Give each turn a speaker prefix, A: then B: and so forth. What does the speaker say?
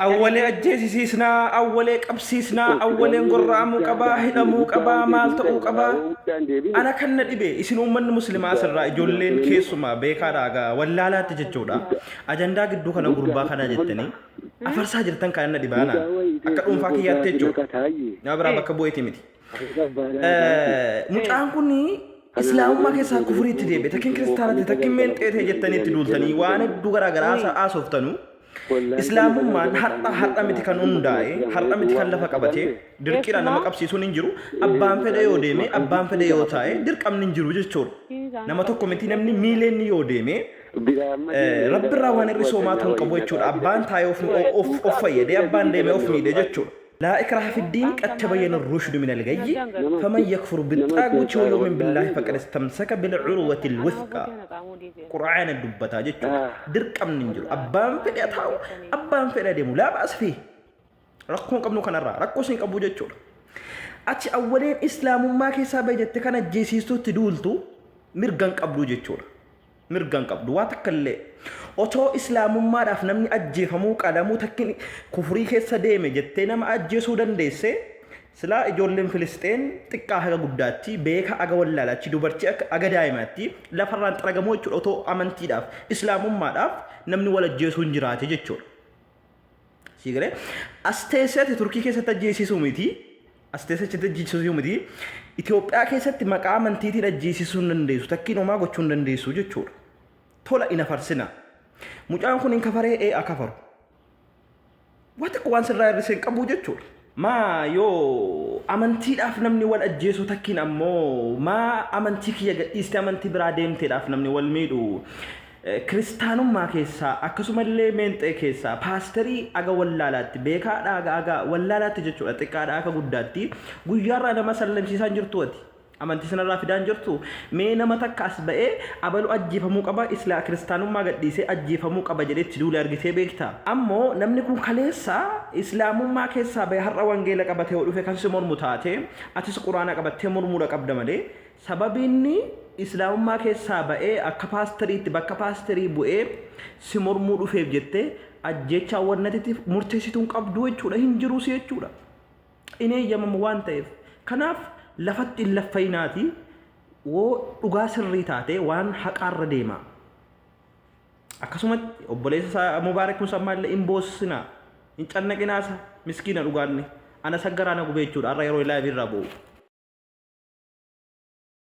A: Awwalee ajjeesisiisnaa, awwalee qabsiisnaa, awwaleen gorra'amuu qabaa, hidhamuu qabaa, maal ta'uu qabaa. Ana kan na dhibe isin uummanni muslimaa asirraa ijoolleen keessumaa beekaadha aga wallaalaatti jechuudha. Ajandaa gidduu kana gurbaa kanaa jettanii afarsaa jirtan kan na dhiba anaan akka dhuunfaa kiyyaatti jechuudha. Nama biraa bakka bu'eeti miti. Mucaan kun islaamummaa keessaa kufuriitti deebi'e takkin kiristaanatti takkin meenxee ta'e jettanii itti duultanii waan hedduu garaa garaa haasoftanu. Islaamummaan har'a har'a miti kan hundaa'e, har'a miti kan lafa qabate, dirqiidhaan nama qabsiisuun hin jiru. Abbaan fedhe yoo deeme, abbaan fedhe yoo taa'e, dirqamni hin jiru jechuudha. Nama tokko miti namni miileenni yoo deeme, Rabbirraa waan hir'isuu homaatu hin qabu jechuudha. Abbaan taa'e of, of, of fayyade, abbaan deeme of miidhe jechuudha. Laa ikraha fiddiin qad tabayyana rushdu minal gayyi faman yakfur bixxaaguuti wa yu'min billaahi faqad istamsaka bil urwatil wuthqa. Qur'aana dubbataa jechuudha. Dirqamni hin jiru. Abbaan fedhe haa taa'u, abbaan fedhe adeemu. Laa ba'as fi rakkoo hin qabnu kanarraa rakkoo isin qabu jechuudha. Achi awwaleen islaamummaa keessaa bahe jette kana ajjeesiistuutti duultu mirga hin qabdu jechuudha. Mirga hin qabdu waa takka illee. Otoo islaamummaadhaaf namni ajjeefamuu qalamuu takkin kufurii keessa deeme jettee nama ajjeesuu dandeesse silaa ijoolleen Filisxeen xiqqaa haga guddaatti beeka aga wallaalaatti dubartii akka aga daa'imaatti lafarraan xaragamuu jechuudha otoo amantiidhaaf islaamummaadhaaf namni wal ajjeesuu hin jiraate jechuudha. Sii galee as teessee ati Turkii keessatti ajjeesisuu miti. As teessee achitti ajjeesisuu miti. Itoophiyaa keessatti maqaa amantiitiin ajjeesisuu hin dandeessu. Takkiin homaa gochuu hin dandeessu jechuudha. Tola hin afarsina. Mucaan kun hin kafaree ee akafaru. Waa tokko waan sirraa hir'ise hin qabu jechuudha. Maa yoo amantiidhaaf namni wal ajjeesuu takkiin ammoo maa amantii kiyya gadhiistee amantii biraa deemteedhaaf namni wal miidhu Kiristaanummaa keessaa akkasumallee meenxee keessaa paasterii aga wallaalaatti beekaadhaa aga aga wallaalaatti jechuudha xiqqaadhaa akka guddaatti guyyaarraa nama sallamsiisaan jirtu ati. Amantii sanarraa fidaan jirtu mee nama takka as ba'ee abalu ajjeefamuu qaba islaa kiristaanummaa gadhiisee ajjeefamuu qaba jedhee itti duule argitee beekta? Ammoo namni kun kaleessa islaamummaa keessaa ba'e har'a wangeela qabatee yoo dhufe kan si mormu taate atis quraana qabattee mormuudha qabda malee sababiinni islaamummaa keessaa ba'ee akka paasteriitti bakka paasterii bu'ee si mormuu dhufeef jettee ajjeechaa wannatitti murteessituu hin qabdu jechuudha hin jiruus jechuudha. Hin eeyyamamu waan ta'eef. Kanaaf lafatti hin laffayinaatii woo dhugaa sirrii taate waan haqaarra deemaa. Akkasumatti obboleessa isaa Mubaarak Musammaa illee hin boossinaa. Hin cannaqinaa isa miskiina dhugaanni. Ana saggaraa na gubee jechuudha har'a yeroo live irraa bu'u.